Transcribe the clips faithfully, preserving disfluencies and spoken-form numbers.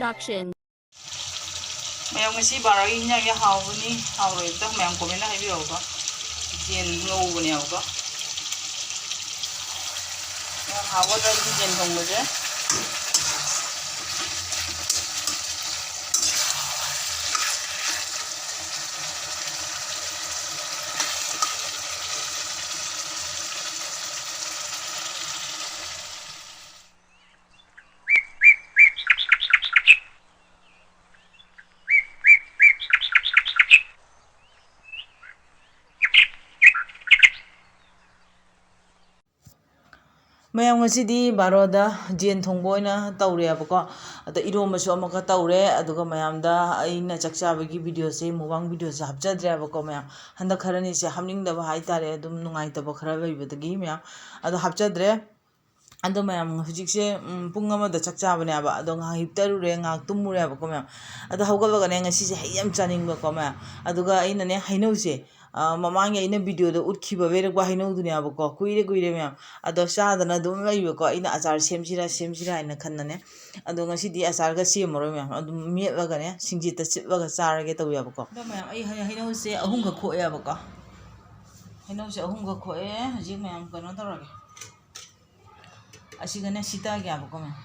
Action. ꯃꯌꯥꯝ, ꯉꯁꯤ ꯕꯥꯔꯣꯒꯤ ꯏꯟꯖꯥꯡꯁꯦ ꯍꯥꯎꯕꯅꯤ ꯍꯥꯎꯔꯣꯏꯕꯗ ꯃꯌꯥꯝ comment ꯍꯥꯏꯕꯤꯔꯛꯎꯀꯣ꯫ ꯌꯦꯟ ꯉꯧꯕꯅꯦꯕꯀꯣ꯫ ꯌꯥꯝ ꯍꯥꯎꯒꯗ꯭ꯔꯥ ꯑꯗꯨꯗꯤ ꯌꯦꯟ ꯊꯣꯡꯕꯁꯦ? ꯃꯌꯥꯝ, ꯉꯁꯤꯗꯤ ꯕꯥꯔꯣꯗ ꯌꯦꯟ ꯊꯣꯡꯕ ꯑꯣꯏꯅ ꯇꯧꯔꯦꯕꯀꯣ꯫ ꯑꯗ ꯏꯔꯣꯝꯕꯁꯨ ꯑꯃꯨꯛꯀ ꯇꯧꯔꯦ, ꯑꯗꯨꯒ ꯃꯌꯥꯝꯗ ꯑꯩꯅ ꯆꯥꯛ ꯆꯥꯕꯒꯤ videoꯁꯦ, mukbang videoꯁꯦ ꯍꯥꯞꯆꯗ꯭ꯔꯦꯕꯀꯣ ꯃꯌꯥꯝ꯫ ꯍꯟꯗꯛ ꯈꯔꯅꯤꯁꯦ ꯍꯥꯞꯅꯤꯡꯗꯕ ꯍꯥꯏꯇꯥꯔꯦ, ꯑꯗꯨꯝ ꯅꯨꯡꯉꯥꯏꯇꯕ ꯈꯔ ꯂꯩꯕꯗꯒꯤ ꯃꯌꯥꯝ꯫ ꯑꯗꯣ ꯍꯥꯞꯆꯗ꯭ꯔꯦ꯫ ꯑꯗꯣ ꯃꯌꯥꯝ, ꯍꯧꯖꯤꯛꯁꯦ, ꯎꯝ, ꯄꯨꯡ ꯑꯃꯗ ꯆꯥꯛ ꯆꯥꯕꯅꯦꯕ꯫ ꯑꯗꯣ ꯉꯥꯏꯍꯥꯛ ꯍꯤꯞꯇꯔꯨꯔꯦ, ꯉꯥꯏꯍꯥꯛ ꯇꯨꯝꯃꯨꯔꯦꯕꯀꯣ ꯃꯌꯥꯝ꯫ ꯑꯗꯣ ꯍꯧꯒꯠꯂꯒꯅꯦ, ꯉꯁꯤꯁꯦ ꯍꯩ ꯌꯥꯝ ꯆꯥꯅꯤꯡꯕꯀꯣ ꯃꯌꯥꯝ꯫ ꯑꯗꯨꯒ ꯑꯩꯅꯅꯦ, ꯍꯩꯅꯧꯁꯦ, ꯑ, ꯃꯃꯥꯡꯒꯤ ꯑꯩꯅ videoꯗ ꯎꯠꯈꯤꯕ ꯂꯩꯔꯛꯄ ꯍꯩꯅꯧꯗꯨꯅꯦꯕꯀꯣ, ꯀꯨꯏꯔꯦ ꯀꯨꯏꯔꯦ ꯃꯌꯥꯝ꯫ ꯑꯗꯣ ꯆꯥꯗꯅ ꯑꯗꯨꯝ ꯂꯩꯕꯀꯣ, ꯑꯩꯅ ꯑꯆꯥꯔ ꯁꯦꯝꯁꯤꯔꯥ ꯁꯦꯝꯁꯤꯔꯥ ꯍꯥꯏꯅ ꯈꯟꯅꯅꯦ꯫ ꯑꯗꯣ ꯉꯁꯤꯗꯤ ꯑꯆꯥꯔꯒ ꯁꯦꯝꯃꯔꯣꯏ ꯃꯌꯥꯝ, ꯑꯗꯨꯝ ꯃꯦꯠꯂꯒꯅꯦ, ꯁꯤꯡꯖꯤꯠꯇ ꯆꯤꯠꯂꯒ ꯆꯥꯔꯒꯦ ꯇꯧꯋꯦꯕꯀꯣ꯫ ꯑꯗꯣ ꯃꯌꯥꯝ, ꯑꯩ ꯍꯩ-, ꯍꯩꯅꯧꯁꯦ ꯑꯍꯨꯝꯈꯛ ꯈꯣꯛꯑꯦꯕꯀꯣ꯫ ꯍꯩꯅꯧꯁꯦ ꯑꯍꯨꯝꯈꯛ ꯈꯣꯛꯑꯦ꯫ ꯍꯧꯖꯤꯛ ꯃꯌꯥꯝ ꯀꯩꯅꯣ ꯇꯧꯔꯒꯦ꯫ ꯑꯁꯤꯒꯅꯦ ꯁꯤꯇꯒꯦꯕꯀꯣ ꯃꯌꯥꯝ꯫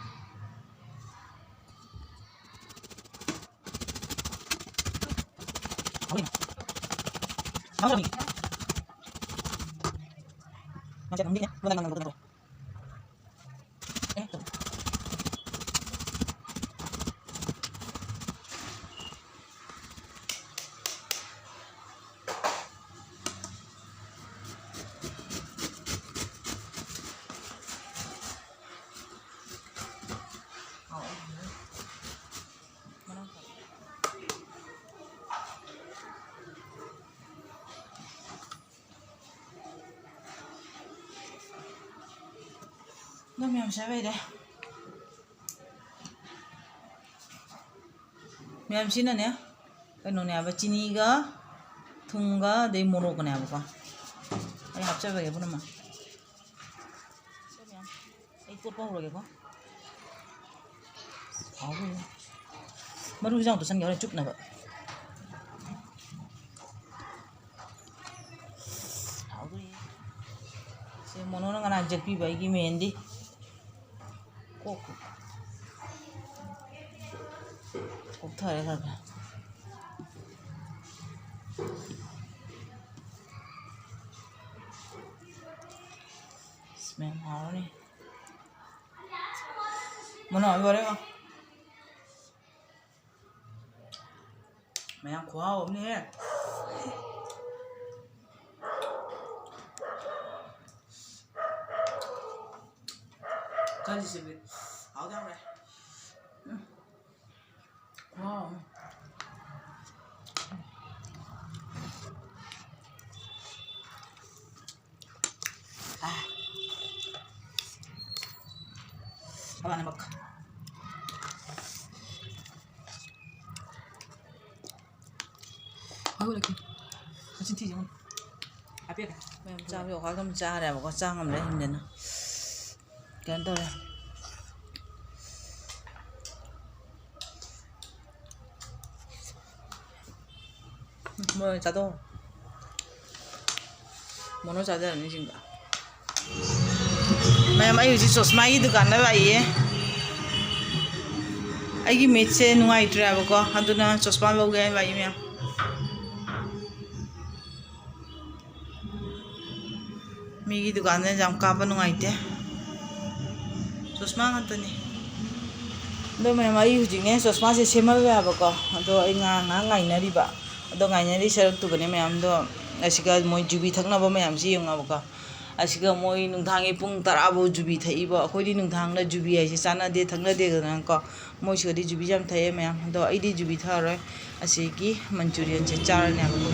ꯑꯗꯨ ꯃꯌꯥꯝ ꯁꯦꯝꯕ ꯍꯩꯔꯦ꯫ ꯃꯌꯥꯝꯁꯤꯅꯅꯦ, ꯀꯩꯅꯣꯅꯦ ꯍꯥꯏꯕ, ꯆꯤꯅꯤꯒ ꯊꯨꯝꯒ ꯑꯗꯩ ꯃꯣꯔꯣꯛꯀꯅꯦ ꯍꯥꯏꯕꯀꯣ꯫ ꯑꯩ ꯍꯥꯞꯆꯔꯒꯦ ꯄꯨꯝꯅꯃꯛ꯫ ꯑꯩ ꯇꯣꯠꯄ ꯍꯧꯔꯒꯦꯀꯣ꯫ ꯍꯥꯎꯕ ꯌꯦꯡꯉꯣ꯫ ꯃꯔꯨ ꯍꯤꯟꯖꯥꯡꯗꯣ ꯆꯪꯒꯦ ꯍꯣꯔꯦꯟ ꯆꯨꯞꯅꯕ꯫ ꯍꯥꯎꯗꯣꯔꯤ꯫ ꯁꯦ ꯃꯣꯅꯣꯅ ꯉꯔꯥꯡ ꯆꯠꯄꯤꯕ ꯑꯩꯒꯤ ꯃꯦꯟꯗꯤ꯫ ꯀꯣꯛ-, ꯀꯣꯛꯊꯔꯦ ꯈꯔ ꯈꯔ꯫ ꯏꯁ, ꯃꯌꯥꯝ ꯍꯥꯎꯔꯅꯤ꯫ ꯃꯣꯅꯣ, ꯂꯣꯏꯔꯦ ꯌꯦꯡꯉꯣ꯫ ꯃꯌꯥꯝ ꯈꯨꯍꯥꯎ ꯑꯃꯅꯦꯍꯦ꯫ ꯀꯜꯂꯤꯁꯤꯗꯤ ꯍꯥꯎꯗꯤ ꯍꯥꯎꯔꯦ꯫ ꯎꯝ꯫ ꯈꯨꯍꯥꯎ ꯑꯃ꯫ ꯑꯥ꯫ ꯊꯕꯥꯛ ꯑꯅꯤꯃꯛ꯫ ꯍꯧꯒꯠꯂꯛꯀꯦ꯫ ꯃꯆꯤꯟ ꯊꯤꯁꯦ ꯌꯦꯡꯉꯨ꯫ ꯍꯥꯠꯄꯤꯔꯛꯀꯦ꯫ ꯃꯌꯥꯝ ꯆꯥꯕ ꯌꯥꯎꯈ꯭ꯔꯒ ꯑꯗꯨꯝ ꯆꯥꯔꯦꯕꯀꯣ꯫ ꯆꯥ ꯉꯝꯗ꯭ꯔꯦ ꯍꯦꯟꯖꯟꯅ꯫ ꯀꯩꯅꯣ ꯇꯧꯔꯦ꯫ ꯃꯣꯏ ꯑꯣꯏꯅ ꯆꯥꯊꯣꯛ꯫ ꯃꯣꯅꯣ ꯆꯥꯖꯔꯅꯤ ꯁꯤꯡꯒ꯫ ꯃꯌꯥꯝ, ꯑꯩ ꯍꯧꯖꯤꯛ ꯆꯣꯁꯃꯥꯒꯤ ꯗꯨꯀꯥꯟꯗ ꯂꯥꯛꯏꯌꯦ꯫ ꯑꯩꯒꯤ ꯃꯤꯠꯁꯦ ꯅꯨꯡꯉꯥꯏꯇ꯭ꯔꯦꯕꯀꯣ, ꯑꯗꯨꯅ ꯆꯣꯁꯃꯥ ꯂꯧꯒꯦ ꯍꯥꯏꯅ ꯂꯥꯛꯏ ꯃꯌꯥꯝ꯫ ꯃꯤꯒꯤ ꯗꯨꯀꯥꯟꯗ ꯌꯥꯝ ꯀꯥꯞꯄ ꯅꯨꯡꯉꯥꯏꯇꯦ꯫ ꯆꯣꯁꯃꯥ ꯉꯥꯛꯇꯅꯤ꯫ ꯑꯗꯣ ꯃꯌꯥꯝ, ꯑꯩ ꯍꯧꯖꯤꯛꯅꯦ ꯆꯣꯁꯃꯥꯁꯦ ꯁꯦꯝꯍꯜꯂꯦ ꯍꯥꯏꯕꯀꯣ꯫ ꯑꯗꯣ ꯑꯩ ꯉꯥ-, ꯉꯥꯏꯍꯥꯛ ꯉꯥꯏꯅꯔꯤꯕ꯫ ꯑꯗꯣ ꯉꯥꯏꯅꯔꯤ ꯁꯔꯨꯛꯇꯨꯒꯅꯦ ꯃꯌꯥꯝꯗꯣ, ꯑꯁꯤꯒ ꯃꯣꯏ ꯖꯨꯕꯤ ꯊꯛꯅꯕ ꯃꯌꯥꯝꯁꯤ ꯌꯦꯡꯉꯣꯕꯀꯣ꯫ ꯑꯁꯤꯒ ꯃꯣꯏ ꯅꯨꯡꯗꯥꯡꯒꯤ ꯄꯨꯡ ꯇꯔꯥ ꯐꯥꯎ ꯖꯨꯕꯤ ꯊꯛꯏꯕꯣ꯫ ꯑꯩꯈꯣꯏꯗꯤ ꯅꯨꯡꯗꯥꯡꯗ ꯖꯨꯕꯤ ꯍꯥꯏꯁꯦ ꯆꯥꯟꯅꯗꯦ, ꯊꯛꯅꯗꯦꯗꯅꯀꯣ꯫ ꯃꯣꯏꯁꯤꯒꯗꯤ ꯖꯨꯕꯤ ꯌꯥꯝ ꯊꯛꯑꯦ ꯃꯌꯥꯝ꯫ ꯑꯗꯣ ꯑꯩꯗꯤ ꯖꯨꯕꯤ ꯊꯛꯑꯔꯣꯏ꯫ ꯑꯁꯤꯒꯤ ꯃꯟꯆꯨꯔꯤꯌꯟꯁꯦ ꯆꯥꯔꯅꯦꯕꯀꯣ꯫